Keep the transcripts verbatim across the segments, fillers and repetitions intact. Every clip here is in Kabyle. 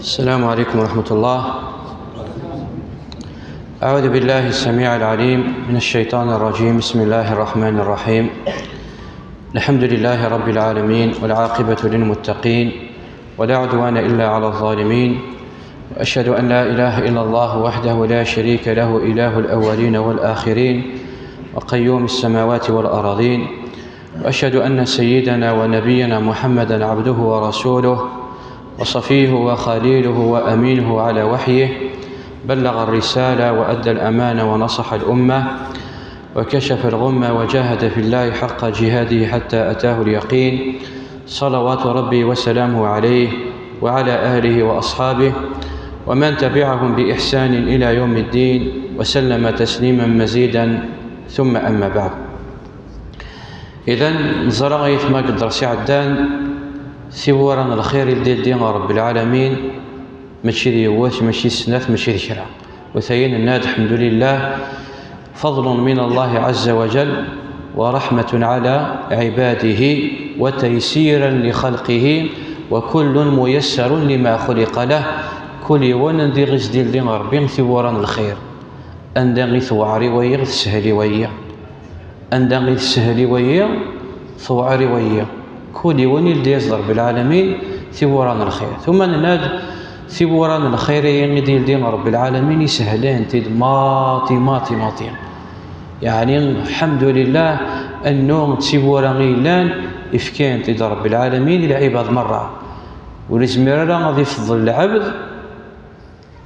السلام عليكم ورحمة الله. أعوذ بالله السميع العليم من الشيطان الرجيم. بسم الله الرحمن الرحيم. الحمد لله رب العالمين، والعاقبة للمتقين، ولا عدوان إلا على الظالمين. وأشهد أن لا إله إلا الله وحده لا شريك له، إله الأولين والآخرين، وقيوم السماوات والأراضين. وأشهد أن سيدنا ونبينا محمدا عبده ورسوله، وصفيه وخليله وأمينه على وحيه، بلغ الرسالة وأدى الأمانة ونصح الأمة، وكشف الغمة، وجاهد في الله حق جهاده حتى أتاه اليقين، صلوات ربي وسلامه عليه وعلى آله وأصحابه ومن تبعهم بإحسان إلى يوم الدين، وسلم تسليما مزيدا. ثم أما بعد. Idan, neẓra ay atma deg dders iɛeddan, tiwwura n lxir i d-ildi Ṛebbi lɛalamin, mačči d yiwet, mačči d snat, mačči d kra. Utayen nna-d, الحمد لله، فضل من الله عز وجل ورحمة على عباده وتيسيرا لخلقه، وكل ميسر لما خلق له. Kul yiwen anda i ɣ-is-d-ildi Ṛebbi tiwwura n lxir. Anda i tewɛer i wayi, teshel i wayi. Anda i teshel i wayi, tewɛer i wayi. Kul yiwen ildi-yas-d Ṛebbi lɛalamin tiwwura n lxir. Tumma nenna-d tiwwura n lxir-agi i d-ildi Ṛebbi lɛalamin, ishel-ant-id maṭi, maṭi, maṭi. Yeɛni, lḥemdulillah, annu d tiwwura i yellan, ifka-yant-id Ṛebbi lɛalamin i lɛibad merra. Ur izmir ara ad ifḍel lɛebd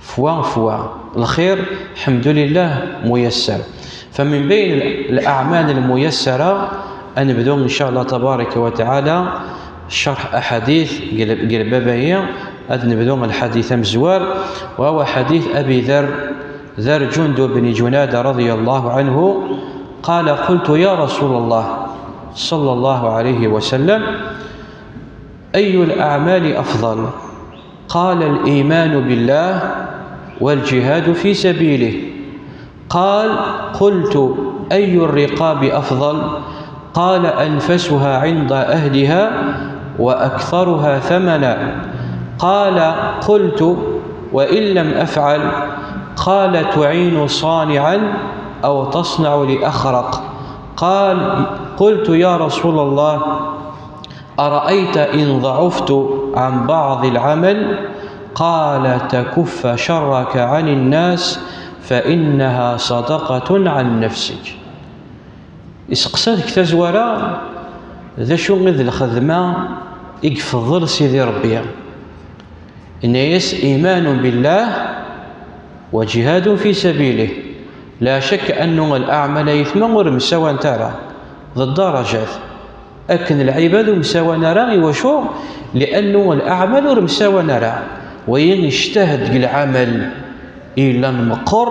fwa, fwa. Lxir, lḥemdulillah, muyassar. فمن بين الأعمال الميسرة, ad nebdu, إن شاء الله تبارك وتعالى, ccerḥ aḥadit deg l-, deg lbab-agi, ad nebdu lḥadit amezwar, وهو حديث أبي ذر، ذر جندب بن جنادة رضي الله عنه، قال: قلت: يا رسول الله، صلى الله عليه وسلم، أي الأعمال أفضل؟ قال: الإيمان بالله والجهاد في سبيله. قال: قلت: أي الرقاب أفضل؟ قال: أنفسها عند أهلها وأكثرها ثمنا. قال: قلت: وإن لم أفعل؟ قال: تعين صانعا أو تصنع لأخرق. قال: قلت: يا رسول الله، أرأيت إن ضعفت عن بعض العمل؟ قال: تكف شرك عن الناس، فإنها صدقة عن نفسك. Iseqsa deg tazwara, d acu i d lxedma i yefḍel Sidi Ṛebbi? Yenna-yas: إيمان بالله وجهاد في سبيله. لا شك أنه الأعمال ay atma ur msawant ara, d ddarajat. Akken lɛibad ur msawan ara, i wacu? لأنه الأعمال ur msawan ara. Wayi ictahad deg lɛamal yellan meqqer,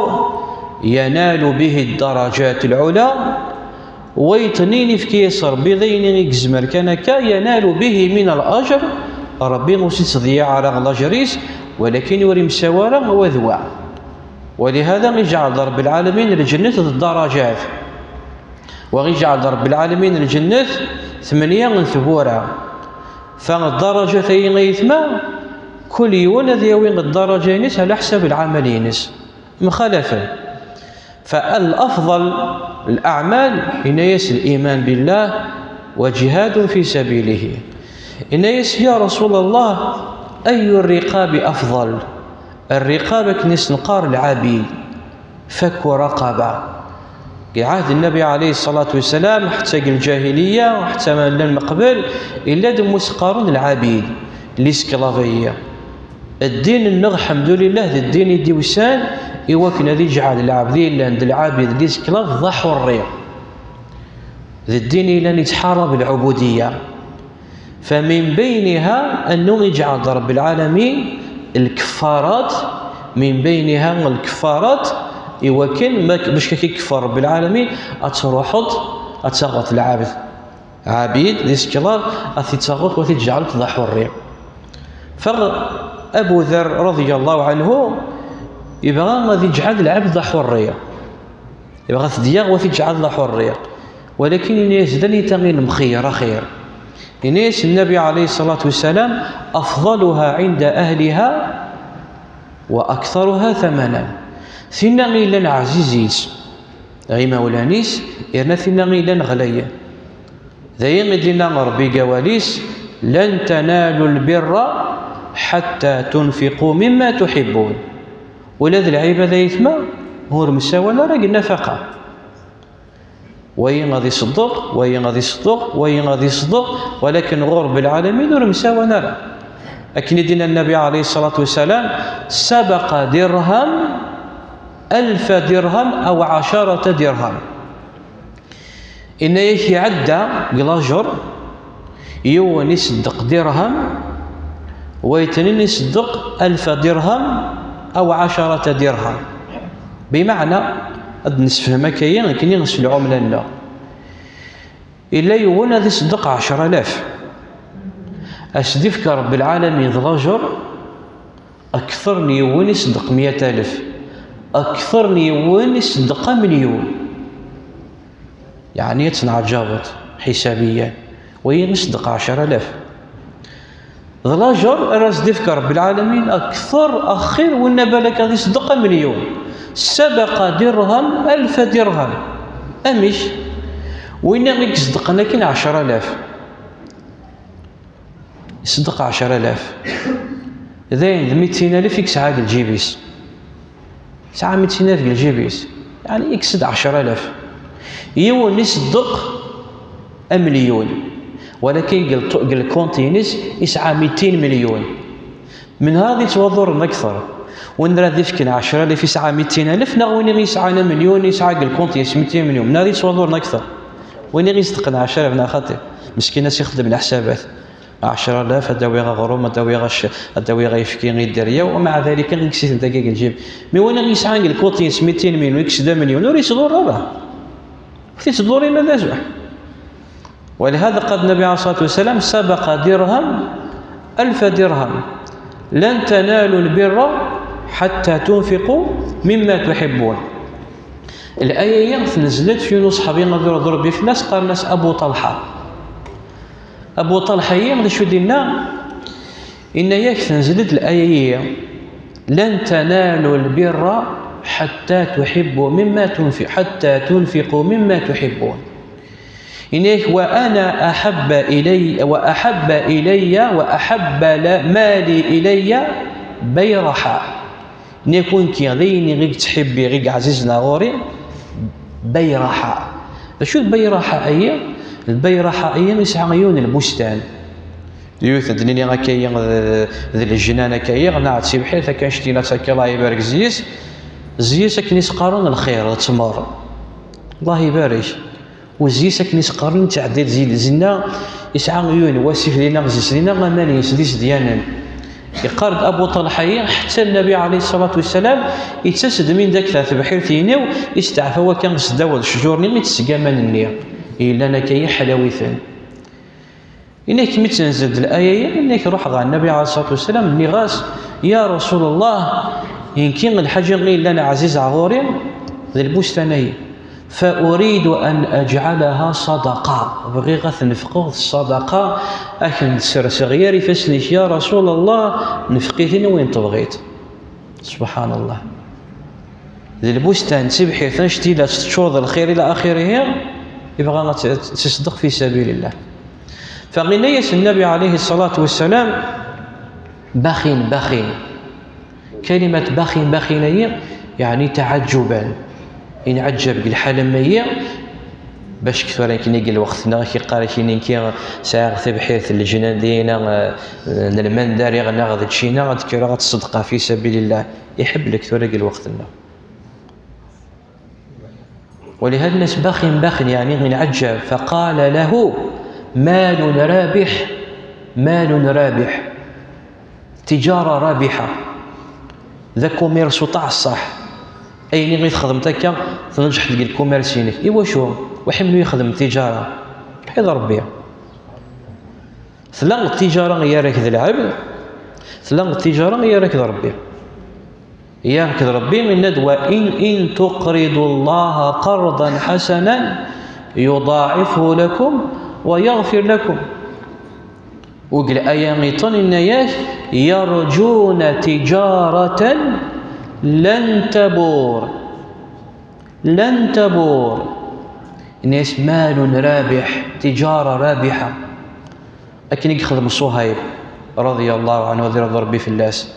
ينال به الدرجات العلى. Wa yeṭṭnin, ifka-yas Ṛebbi d ayen i yezmer kan akka, ينال به من الأجر, Ṛebbi ur s-ittḍeyyiɛ ara lajer-is, walakin ur imsawa ara wa d wa. ولهذا iǧɛel-d Ṛebbi lɛalamin lǧennet d ddarajat. Wa iǧɛel-d Ṛebbi lɛalamin lǧennet tmenya n tbura. Fa ddarajat-agi ay atma, kul yiwen ad yawi ddaraja-ines ɛla ḥsab lɛamal-ines. Mxalafen. فالأفضل الأعمال, yenna-yas, الإيمان بالله وجهاد في سبيله. Yenna-yas: يا رسول الله، أي الرقاب أفضل؟ Rriqab, akken i s-neqqar lɛabid, fakku raqaba. Deg ɛahd Nnabi ɛalayhi ṣṣalatu wassalam, ḥetta deg lǧahiliyya, ḥetta ma llan meqbel, yella-d mus qqaren lɛabid, lesclave-yi. Ddin-nneɣ, lḥemdulillah, d ddin i d-iwsan i wakken ad iǧɛel lɛebd i yellan d lɛabid, lesclave, d aḥurri. D ddin i yellan yettḥarab lɛubudiyya. فمن بينها, annu iǧɛel-d Ṛebbi lɛalamin lkeffarat, من بينها, lkeffarat, i wakken ma, bac ad k-ikeffer Ṛebbi lɛalamin, ad truḥeḍ ad taɣeḍ lɛebd. Ɛabid, lesclave, ad t-id-taɣeḍ, ad t-id-tǧeɛleḍ d aḥurri. Fa Abu Dharr, رضي الله عنه, yebɣa ad iǧɛel lɛebd d aḥurri. Yebɣa ad t-id-yaɣ, ad t-iǧɛel d aḥurri. Walakin yenna-yas: d anita i lemxeyyer axir? Yenna-yas Nnabi ɛalayhi ṣṣalatu wassalam: أفضلها عند أهلها وأكثرها ثمنا. Tinna i yellan ɛzizit ɣer imawlan-is, yerna tinna i yellan ɣlayen. D ayen i d-yenna Ṛebbi deg wawal-is: "لن تنالوا البر حتى تنفقوا مما تحبون." Ula d lɛibada yetma ur msawan ara deg nnafaqa. Wayi ad iṣeddeq, wayi ad iṣeddeq, wayi ad iṣeddeq, walakin ɣur Ṛebbi lɛalamin ur msawan ara. Akken i d-yenna Nnabi ɛalayhi ṣṣalatu wassalam: "سبق درهم ألف درهم أو عشرة درهم." Inna-yak iɛedda deg lajer, yiwen iṣeddeq dirham, wayetnin iṣeddeq alfa dirham aw ɛacarata dirham. Bimeɛna, ad d-nessefhem akkayi akken s lɛumla-nneɣ. Illa yiwen ad iṣeddeq ɛecra alaf, as-d-ifk Ṛebbi lɛalamin d lajer, akter n yiwen iṣeddeq meyya alaf, akter n yiwen iṣeddeq amelyun. Yeɛni ad tenɛaǧabeḍ ḥisabiyan. Wayi iṣeddeq ɛecra alaf. D lajer ara s-d-ifk Ṛebbi lɛalamin akter axir winna balak ad iṣeddeq amelyun. Sabaqa dirham alfa dirham. Amek? Winna i iṣeddqen akin ɛecra alaf. Iṣeddeq ɛecra alaf. Dayen d mitin alaf i yesɛa deg lǧib-is. Yesɛa mitin alaf deg lǧib-is. Yeɛni ikkes-d ɛecra alaf. Yiwen iṣeddeq amelyun. Walakin deg lṭu-, deg lkunt-ines yesɛa mitin melyun. Menha ad yettwaḍurren akter? Win ara d-ifken ɛecra alaf yesɛa mitin alaf, neɣ win i yesɛan amelyun yesɛa deg lkunt-ines mitin melyun? Menha ad yettwaḍurren akter? Win i ɣ-iṣeddqen ɛecra alaf neɣ xaṭi? Meskin ad s-ixeddem leḥsabat. Ɛecra alaf, ad d-awiɣ aɣrum, ad d-awiɣ ac-, ad d-awiɣ ayefki i dderya, u maɛa dalika, ikkes-iten dagi deg lǧib. Mi win i yesɛan deg lkunt-ines mitin melyun, ikkes-d amelyun, ur yettḍurru ara. Ur t-yettḍurru ma d azuḥ. ولهذا قال النبي عليه الصلاة والسلام: "سبق درهم ألف درهم، لن تنالوا البر حتى تنفقوا مما تحبون." Laya-yi tnezlet f yiwen uṣeḥbi, ad iṛuḥ Ṛebbi fell-as, qqaren-as Abu Ṭalḥa. Abu Ṭalḥa-yi, d acu i d-yenna? Yenna-yak tenzel-d laya-yi: "لن تنالوا البر حتى تحبوا مما تنفق-، حتى تنفقوا مما تحبون." Yenna-yak: "وأنا أحب إلي، وأحب إلي، وأحب ل-، مالي إلي بيرحاء." Nekk, nekki, d ayen i yettḥibbi, i yeɛzizen ɣur-i, Bayraḥa. D acu d Bayraḥa-ayi? D Bayraḥa-ayi yesɛa yiwen n lbustan. Yiwet, ad d-nini akka-yi, d, d lejnan akka-yi, neɣ d tibḥirt akka annect-ilat akka, Allah ibarek zzey-s. Zzey-s akken i s-qqaren lxir, d ttmer. Allah ibarek. Uzzi-s akken i s-qqaren, yettɛeddi-d zi-, zinna, yesɛa yiwen n wasif dinna, zzey-s dinna, aman-ines d isedyanen. Yeqqar-d Abu Ṭalḥa-yi, ḥetta Nnabi ɛalayhi ṣṣalatu wassalam, yettas-d min d akka tebḥirt-iniw, isteɛfa wakka s ddaw d ccjur-nni i tetteg aman-nni yellan akka-yi ḥlaw-iten. Inna-k mi tt-nzed laya-yi, inna-k ruḥeɣ ɣer Nnabi ɛalayhi ṣṣalatu wassalam, nniɣ-as: "Ya Rasul Allah, nekki lḥaǧa i yellan ɛzizeɣ ɣur-i d lbustan-ayi. Fa uridu an aǧɛalaha ṣadaqa." Bɣiɣ ad t-nefqeɣ d ṣṣadaqa, ad ten-sserseɣ gar ifassen-ik, ya Rasul Allah, nefq-iten i win tebɣiḍ. Subḥan Allah. D lbustan, d tibḥirt annect-ilat teččur d lxir ila axirihi, yebɣa ad tt-, ad tt-iṣeddeq fi sabilillah. Fa yenna-yas Nnabi ɛalayhi ṣṣalatu wassalam: "Baxin, baxin." Kalimat baxin, baxin-ayi, yeɛni taɛaǧǧuban. Yenɛeǧǧeb deg lḥal am ayi, bac tura nekni deg lweqt-nneɣ, ak-iqqar akini nekki sɛiɣ tibḥirt n leǧnan dinna, eh, n lmanda riɣ neɣ d ččina, ad kkreɣ ad ttṣeddqeɣ fi sabilillah. Iḥebbel-ik tura deg lweqt-nneɣ. ولهذا الناس باخ باخ، يعني، من عجب. فقال له: "مال رابح، مال رابح، تجارة رابحة." D akumirsu taɛeṣṣaḥ. Ayen i txedmeḍ akka, tneǧḥeḍ deg lkumirsu-inek. Iwacu? Waḥi mnu yexdem tijara? Ḥid Ṛebbi. Tella tijara i ara k d lɛebd, tella tijara i ara k d Ṛebbi. Yak d Ṛebbi yenna-d: "Wa in, in tuqridu Allaha qardan ḥasanan yuḍaɛifhu lakum wa yaɣfir lakum." U deg laya iṭen inna-yak: "Yarǧuna tiǧaratan lan tabur." Lan tabur. Inna-yas: "Malun rabiḥ, tiǧara rabiḥa." Akken i yexdem Ṣuhayb, radiyallahu anhu, ad irḍu Ṛebbi fell-as.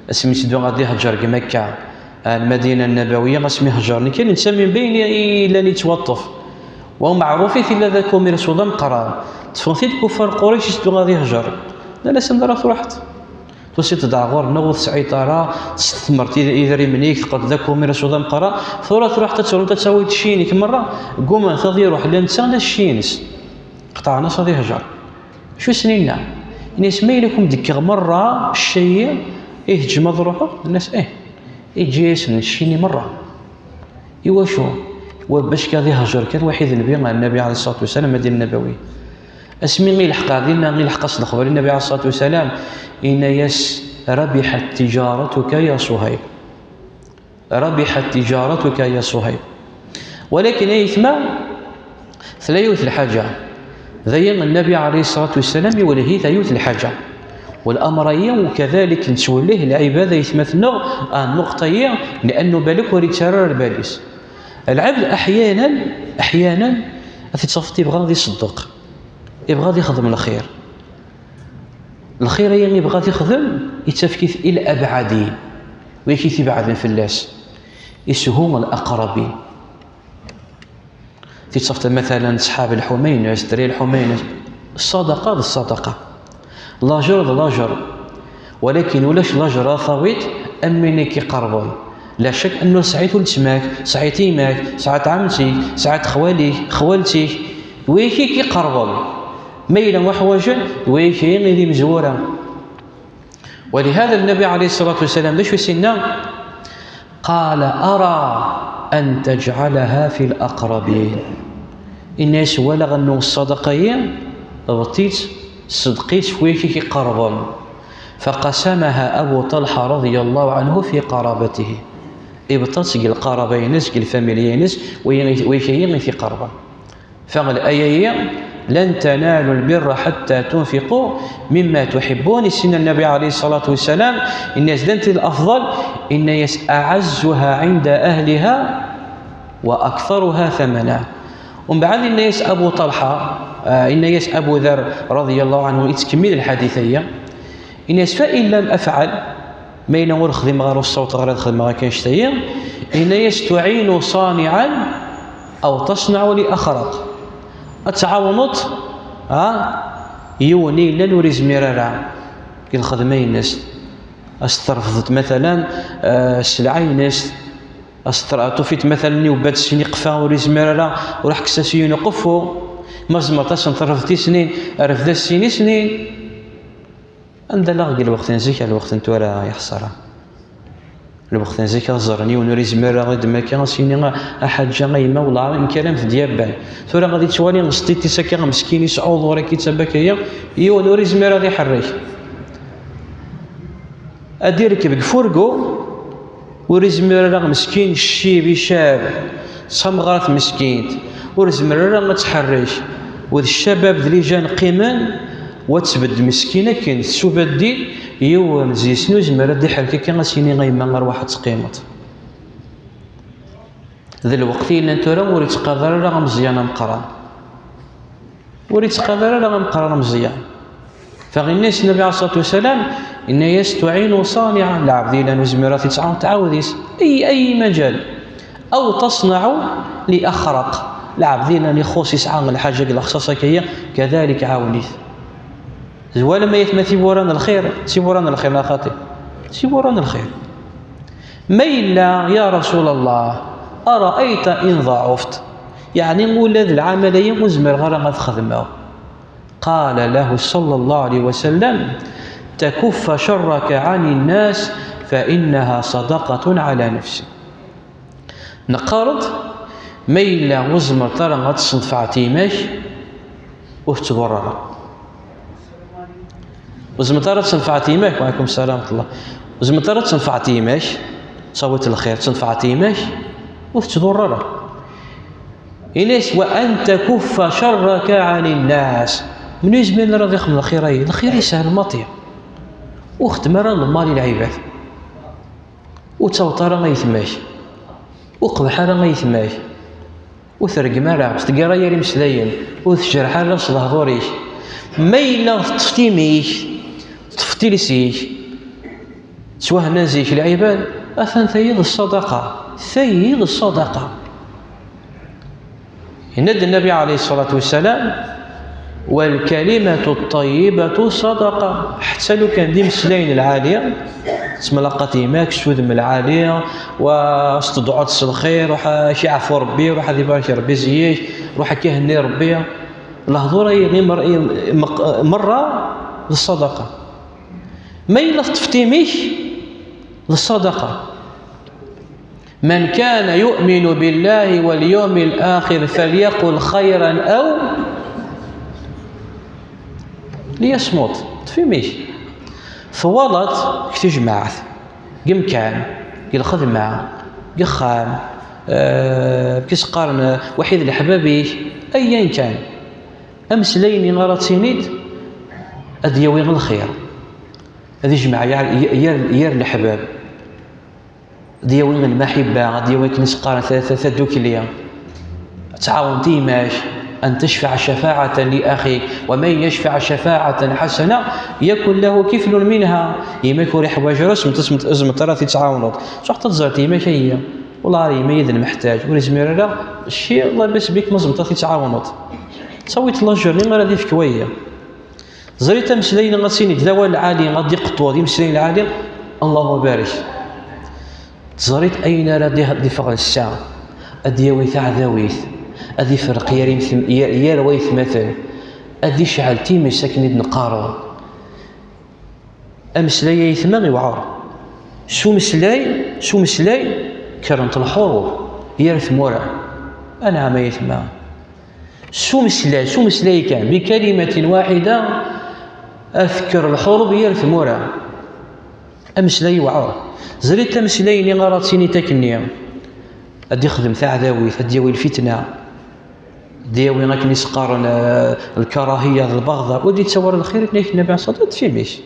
Asmi yetteddu ad ihaǧer deg Makka, ar Lmadina Nnabawiya, asmi heǧren kan, netta min bayen i yellan yettwaṭṭef. Wa meɛruf i t-illa d akumir s uḍ ameqqran. Ṭṭfen-t-id kuffar Qurayc, yetteddu ad ihaǧer. Nnan-as: "Anda ara truḥeḍ? Tusiḍ-d ɣer ɣur-neɣ, ur tesɛiḍ ara, testethmreḍ id-, idrimen-ik, teqqleḍ d akumir s uḍ ameqqran. Tura truḥeḍ ad truḥeḍ ad tawiḍ cci-inek merra." Gguman-t ad iruḥ la netta la cci-ines. Qeṭɛen-as ad ihaǧer. Acu i sen-inna? Inna-yas: "Ma yella kum d-kkeɣ merra cci-yi, i teǧǧem ad ruḥeɣ?" Nnan-as: "Ih, iǧǧa-yasen cci-nni merra." Iwacu? Wa bac kan ad ihaǧer kan waḥid nnbi, Nnabi ɛalayhi ṣṣalatu wassalam, Madina Nnabawi. Asmi ilḥeq ar dinna, ilḥeq-as lexbar i Nnabi ɛalayhi ṣṣalatu wassalam, inna-yas: "Rabiḥat tiǧaratuka ya Ṣuhayb." "Rabiḥat tiǧaratuka ya Ṣuhayb." Walakin ayetma, tella yiwet lḥaǧa. D ayen Nnabi ɛalayhi ṣṣalatu wassalam iwelleh-it yiwet lḥaǧa. Wal amr-ayi, u kadalik nettwellih lɛibad, ayetma-tneɣ, ah, nnuqṭa-yi, li'annu balak ur yettarra ara lbal-is. Lɛebd aḥyanan, aḥyanan, ad t-tafeḍ ibɣa ad iṣeddeq, ibɣa ad ixdem lxir. Lxir-ayi ibɣa ad t-ixdem, ittafk-it i l-abɛadin, wid i t-ibeɛden fell-as, ishu l-aqrabin. Tittafeḍ matalan ṣṣḥab lḥuma-ines, dderya lḥuma-ines, ṣṣadaqa d ṣṣadaqa, lajer d lajer. Walakin ulac lajer ara tawiḍ am win i k-iqerben. La cak annu tesɛiḍ weltma-k, tesɛiḍ yemma-k, tesɛiḍ ɛemti-k, tesɛiḍ xwali-k, xwalti-k, d wid i k-iqerben. Ma yella uḥwaǧen, d wid i d imezwura. Walihada Nnabi ɛalayhi ṣṣalatu wassalam, d acu i s-inna? Qala: "Ara an tajɛalaha fi l-aqrabin." Inna-yas: "Walaɣ annu ṣṣadaqa-yi, bṭ-itt, ṣeddeq-itt f wid i k-iqerben." Faqasamaha Abu Ṭalḥa radiyallahu anhu fi qarabatihi. Ibṭa-tt deg lqaraba-ines, deg lfamilya-ines, wid i, wid i t-iqerben. Fa laya-yi: "Lan tanalu lbirra ḥatta tunfiqu mimma tuḥibbun." Issin Nnabi ɛalayhi ṣṣalatu wassalam, inna-yas d anta i d lafḍal, inna-yas: "Aɛazzuha ɛinda ahliha wa aktharuha thamana." Umbeɛd inna-yas Abu Ṭalḥa, ah, inna-yas Abu Dar radiyallahu anhu, ittkemmil lḥadit-ayi, inna-yas: "Fa in lam afɛal", ma yella ur xdimeɣ ara, ur ssawḍeɣ ara ad xedmeɣ akka annect-ayi, inna-yas: "Tuɛinu ṣaniɛan aw taṣnaɛu li axraq." Ad tɛawneḍ, ha, yiwen i yellan ur izmir ara deg lxedma-ines. Ad s-terfdeḍ matalan, eh, sselɛa-ines, ad s-ter-, ad tufiḍ matalan yubba-d sin iqfa ur izmir ara, ruḥ kkes-as yiwen uqeffu. Ma tzemreḍ ad sen-terfdeḍ i snin, rfed-as sin i snin. Anda la deg lweqt n zik ar lweqt n tura, ya ḥṣara. Lweqt n zik ad ẓren yiwen ur izmir ara ad d-makka, ad s-yini: "A, a ḥaǧa, a yemma, wellah nekk ara m-t-d-yabban." Tura ad yettwali s tiṭ-is akka meskin, yesɛuḍur akka, yettabak aya, yiwen ur izmir ad iḥerrek. Ad d-irkeb deg furgu, ur izmir ara meskin, ccib icab, d tamɣart meskint, ur izmir ara ad tḥerrek. U d ccabab d lijan qqimen, wa tbedd meskin akken, tettubaddil, yiwen zi-sen ur izmir ad d-iḥerrek akka, ad s-yini: "A yemma, arwaḥ ad teqqimeḍ." D lweqt i yellan tura ur yettqadar ara ameẓyan ameqqran. Ur yettqadar ara ameqqran ameẓyan. Fa inna-yas Nnabi ɛalayhi ṣṣalatu wassalam, inna-yas: "Tuɛinu ṣaniɛa", lɛebd yellan ur izmir ad t-ittɛawan, tɛawed-it. Ay, ay maǧal. "Aw taṣnaɛu li axraq", lɛebd yellan ixuṣ, yesɛa lḥaǧa deg lexṣaṣ akka-yi, kadalik ɛawen-it. Zwala ma yetma tiwura n lxir, tiwura n lxir neɣ xaṭi? Tiwura n lxir. Ma yella, ya Rasul Allah, أرأيت إن ضعفت؟ Yeɛni ula d lɛamal-ayi ur zmireɣ ara ad t-xedmeɣ. قال له صلى الله عليه وسلم: "تكف شرك عن الناس فإنها صدقة على نفسك." Neqqar-d, ma yella ur tzemreḍ ara ad tesnefɛeḍ yemma-k, ur tettḍurr ara. Ur tzemreḍ ara ad tesnefɛeḍ yemma-k, wa ɛalaykum ssalam wa rahmatullah. Ur tzemreḍ ara ad tesnefɛeḍ yemma-k, tawiḍ lxir, tesnefɛeḍ yemma-k, ur tettḍurr ara. Ini-as: "وأن تكف شرك عن الناس." Menu yezmiren ara ad ixdem lxir-ayi? Lxir yeshel maḍi. Ur xeddem ara lmal i lɛibad. Ur ttawḍ ara ayetma-k. Ur qbeḥ ara ayetma-k. Ur t-reggem ara, ur s-teggar ara yir imeslayen, ur t-tjerreḥ ara s lehdur-ik. Ma yella teṭṭfeḍ imi-k, teṭṭfeḍ iles-ik, ttwahennan zik lɛibad, atan tayi d ṣṣadaqa. Tayi d ṣṣadaqa. Yenna-d Nnabi ɛalayhi ṣṣalatu wassalam: "Wal kalimatu ṭṭayyibatu ṣadaqa." Ḥetta lukan d imeslayen lɛali, tettemlaqat yemma-k s udem lɛali, wa s-tedɛuḍ s lxir, ruḥ ad k-iɛfu Rebbi, ruḥ ad ibarek Rebbi zik-k, ruḥ ad k-ihenni Rebbi. Lehdur-ayi i mer-, i meq-, merra d ṣṣadaqa. Ma yella teṭṭfeḍ imi-k, d ṣṣadaqa. "Man kana yu'minu billahi wal yawmil akhir falyaqul khayran aw liyasmut." Ṭṭef imi-k. Twalaḍ deg tejmaɛt, deg umkan, deg lxedma, deg uxxam, eh, deg s-qqaren, eh, waḥid leḥbab-ik, ayen kan. Ameslay-nni ara d-tiniḍ, ad d-yawi lxir. Ad ijmeɛ yar, yar, yar leḥbab. Ad d-yawi lmaḥibba, ad d-yawi akken i s-qqaren ta-, ta-, tadukli. Ad tɛawneḍ yemma-k. "An tacfaɛ cafa'atan li axik, wa man yacfaɛ cafa'atan ḥasana, yakun lahu kiflun minha." Yemma-k ur iḥwaǧ ara, ur s-, ur s-, ur s-, ara ad t-tɛawneḍ. Truḥeḍ ad tẓerreḍ yemma-k, ayyi, wala ar yemma-yi d lmeḥtaǧ, ur izmir ara, cci, Allah bas bik, ma tzemreḍ ad t-tɛawneḍ. Ttawiḍ lajr-nni ara d-ifk wayi. Ẓrit ameslay-nni ad tiniḍ d awal lɛali, ad d-iqeṭṭu d imeslayen lɛali, Allahu barik. Teẓriḍ ayen ara d-, d-iffɣen ssa, ad d-yawi taɛdawit, ad iferreq yar imt-, yar, yar waytmaten, ad icɛel times akken i d-neqqareḍ. Ameslay ayetma iwɛer. S umeslay, s umeslay, kkrent lḥurub yar tmura. Anɛam ayetma. S umeslay, s umeslay kan, bikalimatin waḥida, ad tekker lḥurub yir tmura. Ameslay yewɛer. Ẓriḍ ameslay-nni ara d-tiniḍ akkenni, ad d-ixdem taɛdawit, ad d-yawi lfitna, ad d-yawi akken i s-qqaren, eh, lkarahiya d lbaɣda, ur d-yettawi ara lxir, akken i Nnabi ṣṣallat fi imi-k.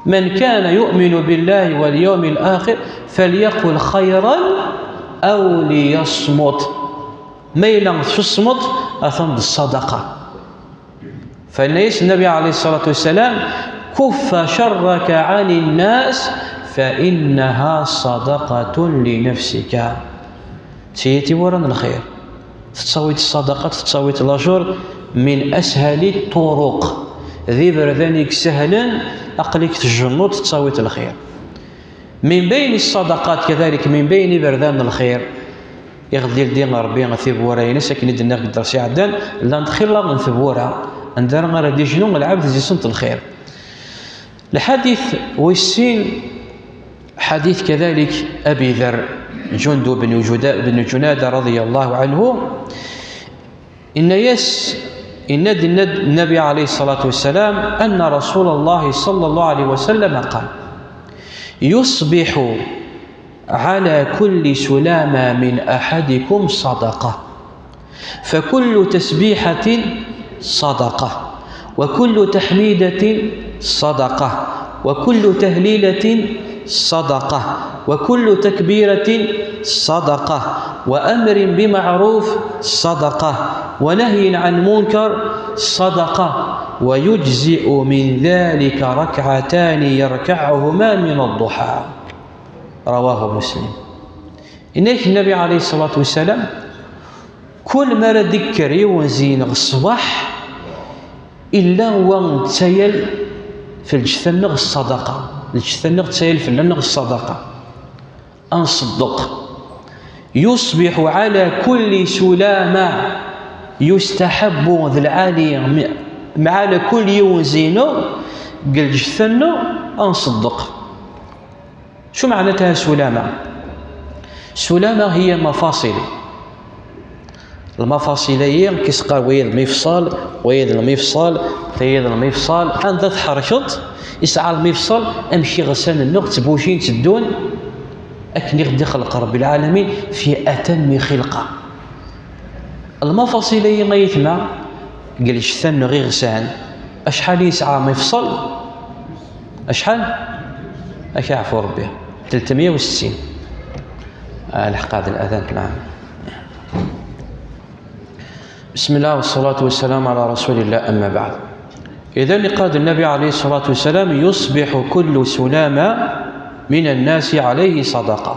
"Man kana yu'minu billahi wal yawmil akhir falyaqul khayran aw liyasmut." Ma yella tfesmeḍ, atan d ṣṣadaqa. Fa yenna-yas Nnabi ɛalayhi ṣṣalatu wassalam: "Kuffa carraka ɛani nnas, fa innaha ṣadaqatun li nafsika." Tiyita iwuran lxir. Tettawiḍ ṣṣadaqa, tettawiḍ lajur, min ashali ṭṭuruq. D iberdan i isehlen, aql-ik tjennuḍ, tettawiḍ lxir. Min bayni ṣṣadaqat kadalik, min bayni iberdan n lxir. Iɣ d-ildi Ṛebbi tiwwura-ines, akken i d-nniɣ deg dders iɛeddan, llant xilla n tewwura, anda ara d-ijnu lɛebd di-sent lxir. Lḥadit wis sin, ḥadit kadalik Abi Dherr, Jundub ben Juda-, ben Junada radiyallahu anhu, inna-yas, inna-d, inna-d Nnabi ɛalayhi ṣṣalatu wassalam, anna Rasulallahi ṣallallahu ɛalayhi wa sallam qal: "Yuṣbiḥu ɛala kulli sulama min aḥadikum ṣadaqa. Fakullu tasbiḥatin ṣadaqa. Wakullu taḥmidatin ṣadaqa. Wakullu tahlilatin ṣadaqa. Wakullu takbiratin ṣadaqa. Wa amrin bimaɛruf ṣadaqa. Wa nahyin ɛan munkar ṣadaqa. Wa yujzi'u min dhalika rakɛatani yarkaɛuhuma min ad-duḥa." Rawahu Muslim. Inna-k Nnabi ɛalayhi ṣṣalatu wassalam, kul mi ara d-ikker yiwen zi-nneɣ ṣṣbeḥ, illa wa nettayal f lǧetta-nneɣ ṣṣadaqa. Lǧetta-nneɣ tettayal fell-aneɣ ṣṣadaqa. Ad nṣeddeq. Yuṣbiḥu ɛala kulli sulama, yustaḥabbu d lɛali, mi-, mɛala kul yiwen zi-nneɣ, deg lǧetta-nneɣ, ad nṣeddeq. Acu meɛna-tha sulama? Sulama hiya mafaṣil. Lmafaṣil-ayi, ki s-qqar, wayi d lmifṣal, wayi d lmifṣal, tayi d lmifṣal. Anda tḥerkeḍ, isɛa lmifṣal, amek iɣsan-nneɣ ttbucin, tteddun, akken i ɣ-d-ixleq Ṛebbi lɛalamin, fi atammi xilqa. Lmafaṣil-ayi, ayetma, Deg lǧetta-nneɣ iɣsan, acḥal i yesɛa mifṣel? Acḥal? Ad k-yeɛfu Rebbi. Telt meyya u settin. Ah, leḥqad al-adhan, naam. بسم الله والصلاة والسلام على رسول الله، أما بعد. إذن قال النبي عليه الصلاة والسلام: يصبح كل سلامى من الناس عليه صدقة.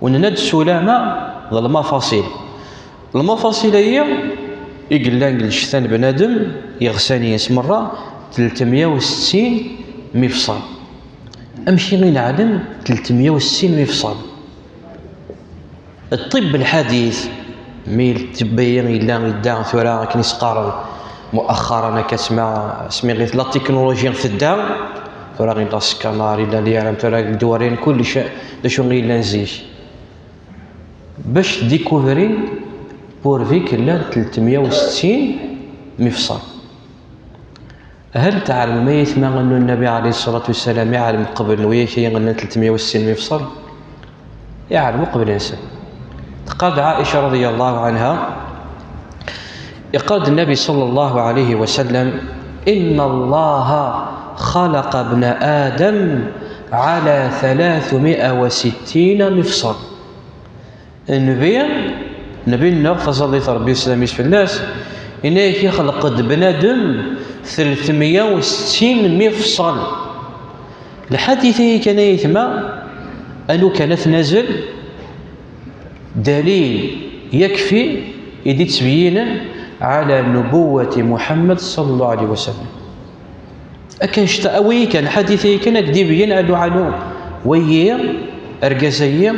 Ur nenna-d sulama d lmafaṣil. Lmafaṣil-agi i yellan deg lǧetta n bnadem, iɣsan-ines merra, telt meyya u settin mifṣal. Amek i neɛlem telt meyya u settin mifṣal? Ṭṭibb lḥadit, mi ṭṭibb-agi yella yedda tura akken i s-qqaren muaxxaren akka, asmi, asmi la tiknuluji tedda, tura yella skannar, yella lyaram, tura dwaryan kullec d acu i yellan zik. Bac découvrir pourvu que llan telt meyya u settin mifṣal. Hal tɛelmem ay aytma annu Nnabi ɛalayhi ṣṣalatu wassalam iɛlem qbel n wiyak-agi llan telt meyya u settin mifṣal? Iɛlem uqbel-nsen. Teqqar-d Ɛaica رضي الله عنها, iqqar-d Nnabi صلى الله عليه وسلم: إن الله خلق ابن آدم على ثلاثمائة وستين مفصل. Nnbi, Nnbi-nneɣ, taẓallit n Rebbi, sslam-is fell-as, yenna-yak ixleq-d bnadem telt meyya u settin mifṣal. Lḥadit-agi kan, ay aytma, anu kan ad t-nazel, dalil yakfi i d-ittbeyyinen ɛala nubuwwati Muḥemmed ṣalla Llahu ɛalayhi wa sallam. Akken cta, awi kan, lḥadit-agi kan ad d-ibeyyen alu alu. Wagi, argaz-agi,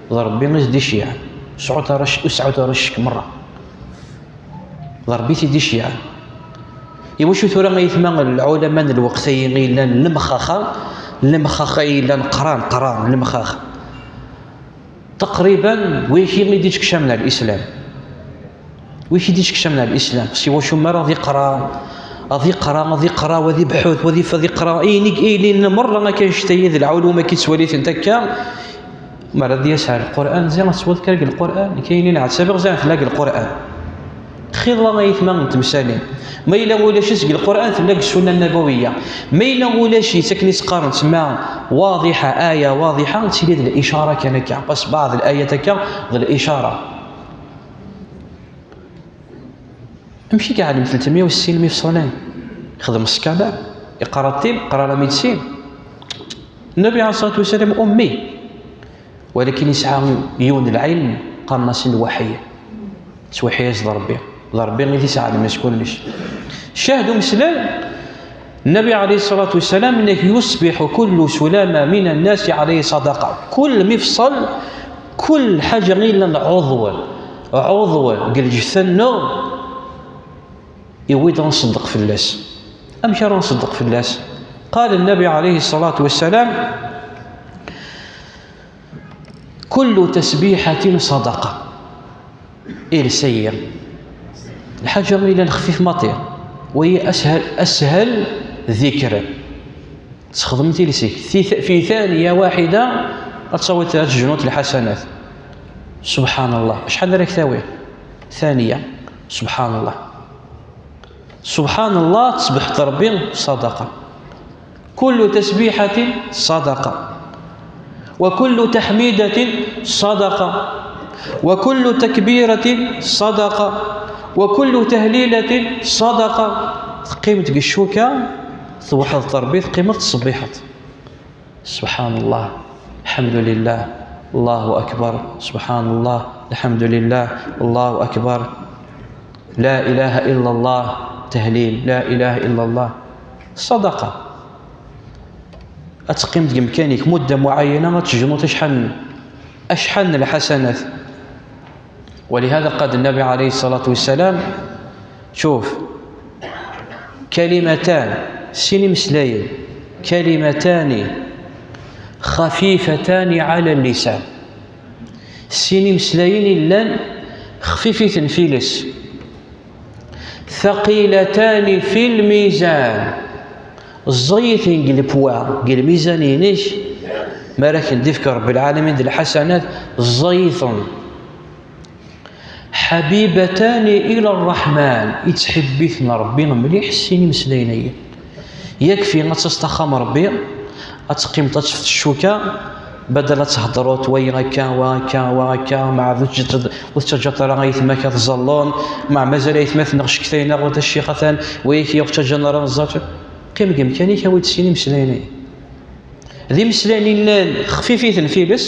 d Rebbi i s-d-iceyɛen. Sɛut ara c-, ur sɛut ara ccek merra. D Rebbi i t-id-iceyɛen. Iwacu tura ay aytma lɛulama n lweqt-agi i yellan lemxaxa, lemxaxa i yellan qran, qran, lemxaxa? Taqriban, wiki i d-ittkecamen ar Lislam. Wiki i d-ittkecamen ar Lislam. Si wacu mi ara ad iqra, ad iqra, ad iqra, wa ad ibḥut, wa ad if-, ad iqra. Ayen i, ayen merra akka, annect-agi d lɛulum akka i ttwalitent akka. Mi ara d-yas ar Lqur'an, ziɣ ad twaliḍ kan deg Lqur'an, kayen i nɛettabiɣ ziɣ tella deg Lqur'an. Xilla ay aytma n temsalin. Ma yella ulac-itt deg Lqur'an, tella deg Ssunna Nabawiyya. Ma yella ulac-itt akken i s-qqaren tsemma waḍiḥa, aya waḍiḥa, tili d licara kan akka. Bas baɛḍ layat akka d licara. Amek i yeɛlem telt meyya u settin mifṣalan? Xdem scanner, iqra ṭṭib, iqra la médecine. Nnabi ɛalayhi ṣṣalatu wassalam ummi. Walakin yesɛa yiwen n lɛilm qqaren-as lwaḥy. Yettwaḥy-as d Rebbi. D Rebbi i t-yesɛan, mačči kullec. Ccahd umeslay, Nnabi ɛalayhi ṣṣalatu wassalam, yenna-k: يصبح كل سلامى من الناس عليه صدقة. Kull mifṣal, kull ḥaǧa i yellan ɛuḍw, ɛuḍw deg lǧetta-nneɣ, iwi-d ad nṣeddeq fell-as. Amek ara nṣeddeq fell-as? قال النبي عليه الصلاة والسلام: كل تسبيحة صدقة. Iles-agi, lḥaǧa i yellan xfif maṭi, wagi ashal, ashal ذكر. Txedmeḍ iles-ik, في ثانية واحدة ad tawiḍ, ad tejnuḍ lḥasanat. سبحان الله, acḥal ara k-tawi? ثانية. سبحان الله. سبحان الله, tesbeḥ Rebbi, صدقة. كل تسبيحة صدقة، وكل تحميدة صدقة، وكل تكبيرة صدقة، وكل تهليلة صدقة. Teqqimeḍ deg ccuka, tewḥeḍ Rebbi, teqqimeḍ tettṣebbiḥeḍ. سبحان الله، الحمد لله، الله أكبر، سبحان الله، الحمد لله، الله أكبر، لا إله إلا الله، تهليل، لا إله إلا الله، صدقة. Ad teqqimeḍ deg umkan-ik مدة معينة, ad tejnuḍ acḥal, acḥal n lḥasanat. ولهذا قال النبي عليه الصلاة والسلام: شوف، كلمتان, sin imeslayen, كلمتان خفيفتان على اللسان. Sin imeslayen yellan xfifiten f iles. ثقيلتان في الميزان. Ẓẓayiten deg lpwa, deg lmizan-inek, mi ara k-d-ifk Rebbi lɛalamin d lḥasanat, ẓẓayiten. Ḥabibatani ila Ṛṛeḥman, ittḥibbiten Ṛebbi mliḥ sin imeslayen-agi. Yakfi ad taseḍ axxam Ṛebbi, ad teqqimeḍ ad tefteḍ ccuka, badal ad thedreḍ, wa akka, wa akka, wa akka, meɛad ur teǧǧiḍ, ur tettaǧǧaḍ ara ayetma-k ad ẓẓallen, meɛ mazal ayetma-tneɣ cektayen-aɣ-d a ccix atan, wa yak ur ttaǧǧan ara ad ẓẓallen. Qqim deg umkan-ik, awi-d sin imeslayen-agi. D imeslayen yellan xfifiten f iles,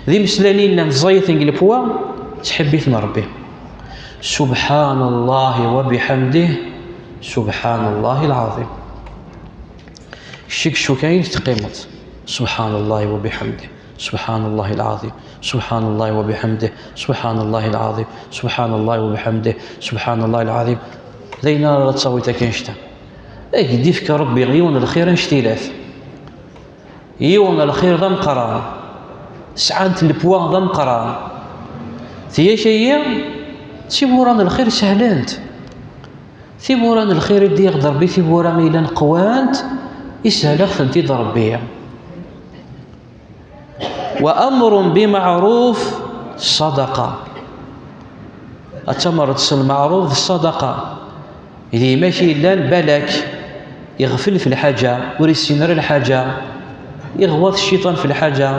d imeslayen yellan ẓẓayiten deg lepwa, ttḥibbiten Ṛebbi. Subḥan Allahi wa biḥamdih, subḥan Allahi lɛaḍim. Kečč deg ccuka-inek teqqimeḍ, subḥan Allahi wa biḥamdih, subḥan Allahi lɛaḍim, subḥan Allahi wa biḥamdih, subḥan Allahi lɛaḍim, subḥan Allahi wa biḥamdih, subḥan Allahi lɛaḍim. D ayen ara tawiḍ akka annect-a. Ad k-d-ifk Ṛebbi yiwen n lxir annect-ilat. Yiwen n lxir d ameqqran. Sɛant lepwa d ameqqran. Tiyaka-yi, d tiwwura n lxir sehlent. Tiwwura n lxir i d-yaɣ-d Ṛebbi, tiwwura yellan qwant, ishel-aɣ-tent-id Ṛebbi. Wa amrun bi maɛruf ṣadaqa. Ad tamreḍ s lmeɛruf d ṣṣadaqa. D gma-k yellan balak iɣfel f lḥaǧa, ur issin ara lḥaǧa, iɣwaḍ cciṭan f lḥaǧa,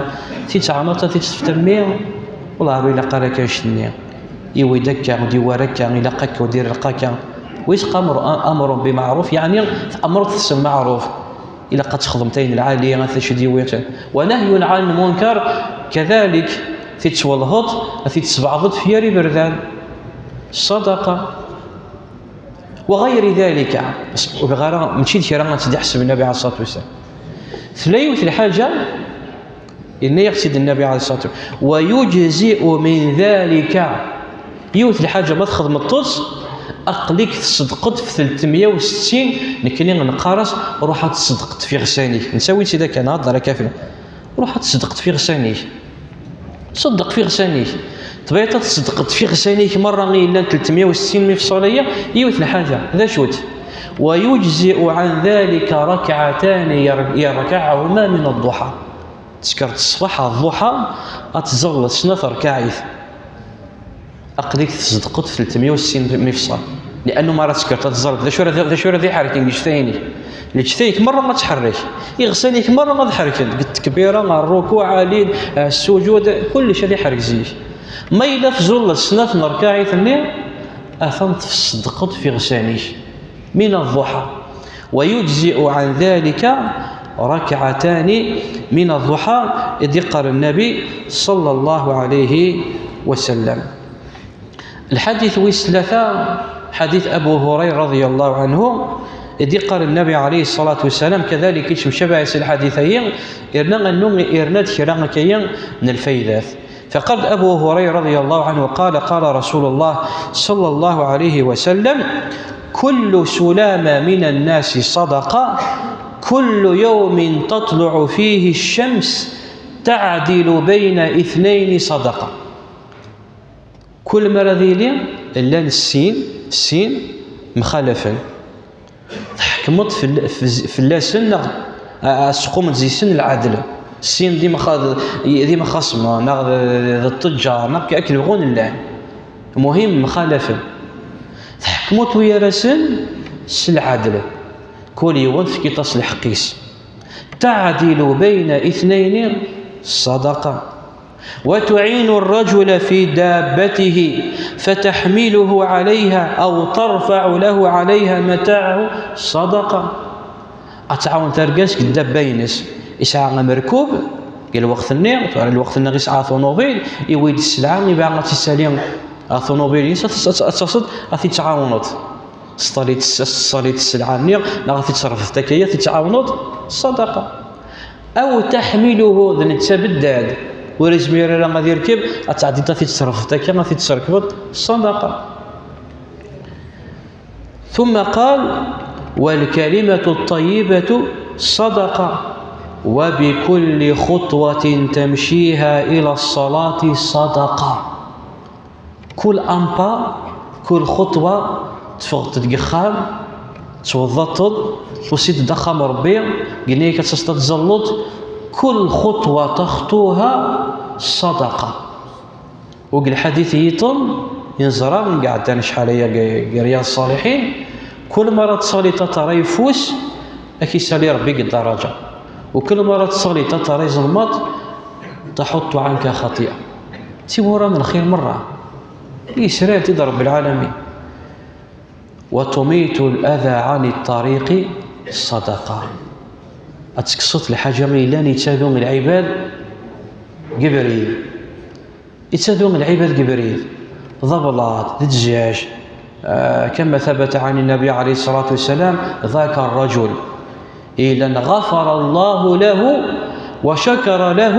tittɛanaḍ ad tittefter mmi, wellah ur ilaq ara akka annect-nni. Iwi-d akka, ur d-iwwi ara akka, ilaq akka, ur d-ilaq akka. Wis amru, amru bi maɛruf, yeɛni tɛemreḍ-t s lmeɛruf. Ilaq ad txedmeḍ ayen lɛali, ad t-, acu d-yewwi. Wa nahyun ɛan lmunkar, kadalik, tittwellheḍ, ad tittesbeɛdeḍ f yir iberdan. Ṣṣadaqa. Wa ɣayri dalika. Ur bɣiɣ ara, mačči d kra ad tt-id-iḥseb Nnabi ɛalayhi ṣṣalatu wassalam. Tella yiwet lḥaǧa, yenna-yaɣ-tt-id Nnabi ɛalayhi ṣṣalatu wassalam. Wa yujzi'u min dalika. Yiwet lḥaǧa ma txedmeḍ-tt, aql-ik tṣeddqeḍ f tletmeyya u settin, nekkni neqqar-as, ruḥ ad tṣeddqeḍ f iɣsan-ik. Nettawi-tt-id akka, nehḍer akka fell-, ruḥ ad tṣeddqeḍ f iɣsan-ik. Ṣeddeq f iɣsan-ik. Tebɣiḍ ad tṣeddqeḍ f iɣsan-ik merra i yellan tletmeyya u settin mifṣal-aya, yiwet lḥaǧa, d acu-tt? Wa yujzi'u ɛan dalika rakɛatani yar-, yarkaɛhuma min ad-duḥa. Teskreḍ ṣṣbeḥ ar ḍuḥa, ad tẓalleḍ snat rkaɛit. Aql-ik tzedqeḍ tletmeyya u settin mifṣal. Liannu mi ara teskreḍ ad tẓalleḍ, d acu ara, d acu ara d-iḥerken deg leǧtay-inek? Leǧtay-ik merra ad tḥerrek. Iɣsan-ik merra ad ḥerken. Deg tkbira, rrukuɛ, ɛali, ssujud, kullec ad iḥerrek zik. Ma yella tẓulleḍ snat n rkaɛit-nni, atan tṣeddqeḍ f iɣsan-ik. Min ad-duḥa. ويجزئ عن ذلك ركعتان من الضحى, i d-iqqar Nnabi ṣalla Llahu ɛalayhi wa sallam. Lḥadit wis tlata, ḥadit Abu Hurayra raḍiya Llahu ɛanhu, i d-iqqar Nnabi ɛalayhi ṣṣalatu wassalam, kadalik yettemcabaɛ s lḥadit-ayi, irna annu, irna-d kra akka-yi n lfaydat. فقال أبو هريرة رضي الله عنه قال: قال رسول الله صلى الله عليه وسلم: كل سلامى من الناس صدقة، كل يوم تطلع فيه الشمس تعدل بين اثنين صدقة. Kul mi ara d-yili, llan sin, sin mxalafen. Tḥekmeḍ fell-, fell-, fell-asen neɣ a-, a-, tesqumeḍ deg-sen lɛedl. Sin d imxa-, d, d imxasma, neɣ d, d, d ṭṭeǧǧar, neɣ akken bɣun llan. Muhim, mxalafen. Tḥekmeḍ gar-asen s lɛedl. Kul yiwen tefkiḍ-as lḥeqq-is. تعدل بين اثنين صدقة. وتعين الرجل في دابته فتحمله عليها أو ترفع له عليها متاعه صدقة. Ad tɛawen targast deg dabba-ines. Isɛa amerkub, deg lweqt-nni, tura lweqt-nni isɛa tunubil, iwi-d sselɛa, iba ad tt-issali ɣer tunubil-ines, ad tt-, ad tt-, ad tt-taseḍ, ad t-id-tɛawneḍ. Teṣṣali-tt, teṣṣali-tt sselɛa-nni, neɣ ad t-id-tesrefḍeḍ akka, ad t-id-tɛawneḍ, ṣṣadaqa. Aw taḥmiluhu, d netta beddad, ur izmir ara ad irkeb, ad tɛeddiḍ ad t-id-tesrefḍeḍ akka, ad t-id-tesrekbeḍ, ṣṣadaqa. ثم قال: والكلمة الطيبة صدقة، وبكل خطوة تمشيها إلى الصلاة صدقة. Kul ampa, kul xutwa, teffɣeḍ-d deg uxxam, tweḍḍaḍ-d, tusiḍ-d axxam Ṛebbi, yenna-yak ad taseḍ ad tẓalleḍ, kul xutwa taxṭuha ṣṣadaqa. Deg lḥadit yiṭen i neẓra, i iɛeddan acḥal aya deg Riyad Ṣṣaliḥin, kul mi ara tsaliḍ ad terreḍ ayeffus, ad k-isali Ṛebbi deg ddaraǧa. U kul mi ara tsaliḍ ad terreḍ iẓelmaḍ, تحط عنك خطيئة. D tiwwura n lxir merra. Yesra-tent-id Ṛebbi lɛalamin. وتميط الأذى عن الطريق صدقة. Ad tekkseḍ lḥaǧa yellan yettadu lɛibad deg ubrid. Yettadu lɛibad deg ubrid. D ablaḍ, d ddjaj. آه، كما ثبت عن النبي عليه الصلاة والسلام، ذاك الرجل إلا غفر الله له وشكر له،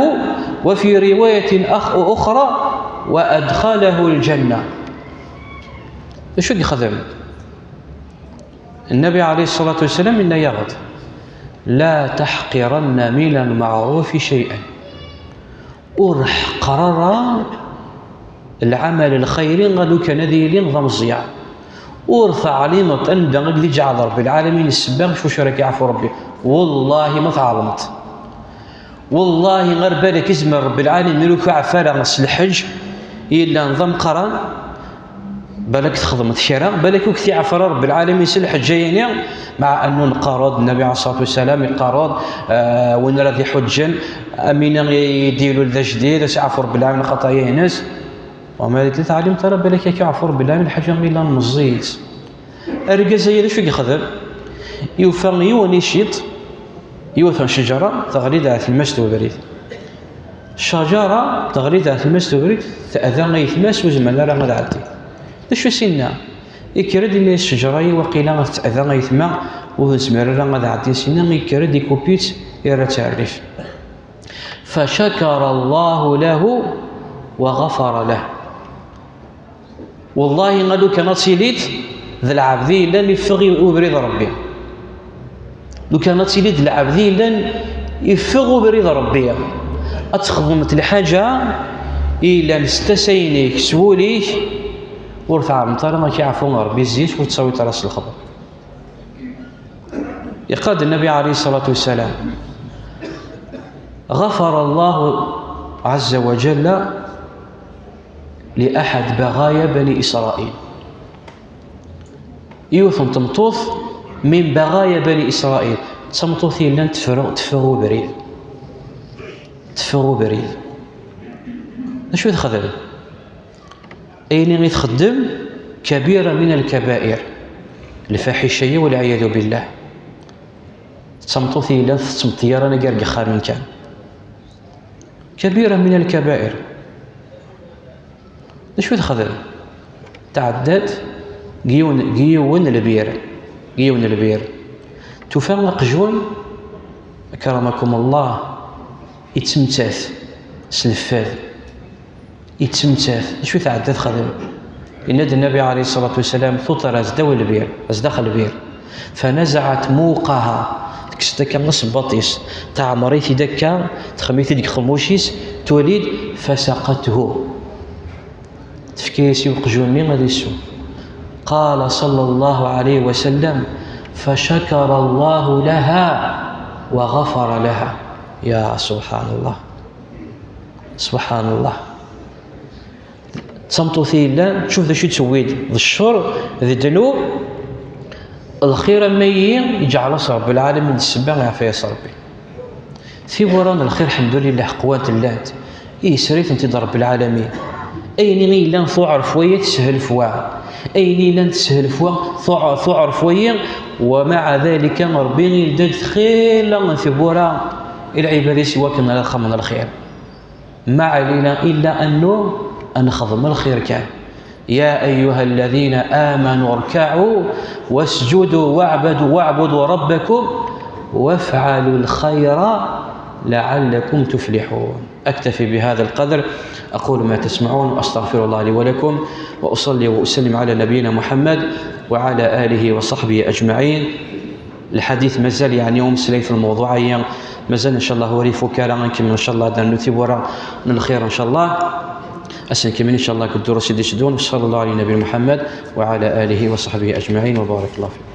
وفي رواية أخ-، أخرى، وأدخله الجنة. D acu i yexdem? Nnbi ɛalayhi ṣṣalatu wassalam yenna-yaɣ-d: لا تحقرن من المعروف شيئا. Ur ḥeqqer ara lɛamal lxayri, ɣer lukan ad yili d ameẓyan. Ur teɛlimeḍ anda i d-iǧɛel Ṛebbi lɛalamin ssebba, s wacu ara k-iɛfu Ṛebbi. Wallahi ma tɛelmeḍ. Wallahi ɣer balak izmer Ṛebbi lɛalamin ur k-iɛef ara s lḥeǧǧ yellan d ameqqran. Balak txedmeḍ kra, balak ur k-t-iɛef ara Ṛebbi lɛalamin s lḥeǧǧ-ayini. مع أنه neqqar-d, Nnbi ɛalayhi ṣṣalatu wassalam iqqar-d, ah, win ara d-iḥuǧǧen, am win i d-ilul d ajdid, ad s-iɛfu Ṛebbi lɛalamin lxaṭaya-ines. Wama d-, ur teɛlimeḍ ara, balak ad k-iɛfu Ṛebbi lɛalamin lḥaǧa yellan meẓẓiyet. Argaz-aya d acu i yexdem? Yufa yiwen iciṭ, yiwet n ccejra teɣli-d ar tlemmast n ubrid. Ccejra teɣli-d ar tlemmast n ubrid, teɛda ayetma-s, ur zmiren ara ad ɛeddin. D acu i s-yenna? Yekker-d, yenna-yas: "Ccejra-yi waqila teɛda ayetma, ur nezmir ara ad ɛeddin sinna." Yekker-d, ikupi-tt, yerra-tt rrif. فشكر الله له وغفر له. Wallahi, a lukan ad tiliḍ d lɛebd i yellan iffeɣ i ubrid n Ṛebbi. Lukan ad tiliḍ d lɛebd i yellan iffeɣ ubrid n Ṛebbi, ad txedmeḍ lḥaǧa i yellan s tasa-inek, s wul-ik, ur tɛelmeḍ ara ad k-iɛfu Ṛebbi zzit, ur tettawiḍ ara s lexber. Yeqqar-d Nnbi ɛalayhi ṣṣalatu wassalam: غفر الله عز وجل لأحد بغايا بني إسرائيل. Yiwet n tmeṭṭut min بغايا بني إسرائيل, d tameṭṭut yellan tefru-, teffeɣ ubrid. Teffeɣ ubrid. D acu i texdem? Ayen i txeddem كبيرة من الكبائر، lfaḥica-yi والعياذ بالله. D tameṭṭut yellan tettmeṭṭi ara nagar deg yexxamen kan. كبيرة من الكبائر. D acu i texdem? Tɛedda-d deg yiwen, deg yiwen lbir, deg yiwen lbir. Tufa aqjun, أكرمكم الله, ittemtat s lfad. Ittemtat. D acu i tɛedda texdem? Yenna-d Nnbi ɛalayhi ṣṣalatu wassalam, tuṭer-as ddaw lbir, zdaxel lbir. فنزعت موقها. Tekkes-d akka asebbaṭ-is, teɛmer-it-id akka, texdem-it-id deg uqemmuc-is, tuli-d, فسقته. Tefka-yas i uqjun-nni ad isew. قال صلى الله عليه وسلم: فشكر الله لها وغفر لها. يا سبحان الله. سبحان الله. D tameṭṭut i yellan, tcuf d acu i d-tewwi-d, d ccer, d ddnub. Lxir am ayi, iǧɛel-as Ṛebbi lɛalamin d ssebba, iɛfa-yas Ṛebbi. Tiwwura n lxir, ḥemdulillah, qwant llant, yesri-tent-id Ṛebbi lɛalamin. Ayen i yellan tuɛer f wayi, teshel f wa. Ayen i yellan teshel f wa, tuɛer, tuɛer f wayi. ومع ذلك, Ṛebbi yeldi-d xilla n tiwwura i lɛibad-is i wakken ara xedmen lxir. Ma ɛlina illa annu ad nexdem lxir kan. يا أيها الذين آمنوا اركعوا واسجدوا واعبدوا، واعبدوا ربكم وافعلوا الخير لعلكم تفلحون. أكتفي بهذا القدر، أقول ما تسمعون وأستغفر الله لي ولكم، وأصلي وأسلم على نبينا محمد وعلى آله وصحبه أجمعين. Lḥadit mazal, yeɛni, umeslay f lmewḍuɛ-agi, mazal, ncallah, ur ifuk ara. Ad nkemmel, ncallah, ad nernu tiwwura n lxir, ncallah. Ad s-nkemmel, ncallah, deg ddurus i d-iteddun. وصلى الله على نبينا محمد وعلى آله وصحبه أجمعين، وبارك الله فيكم.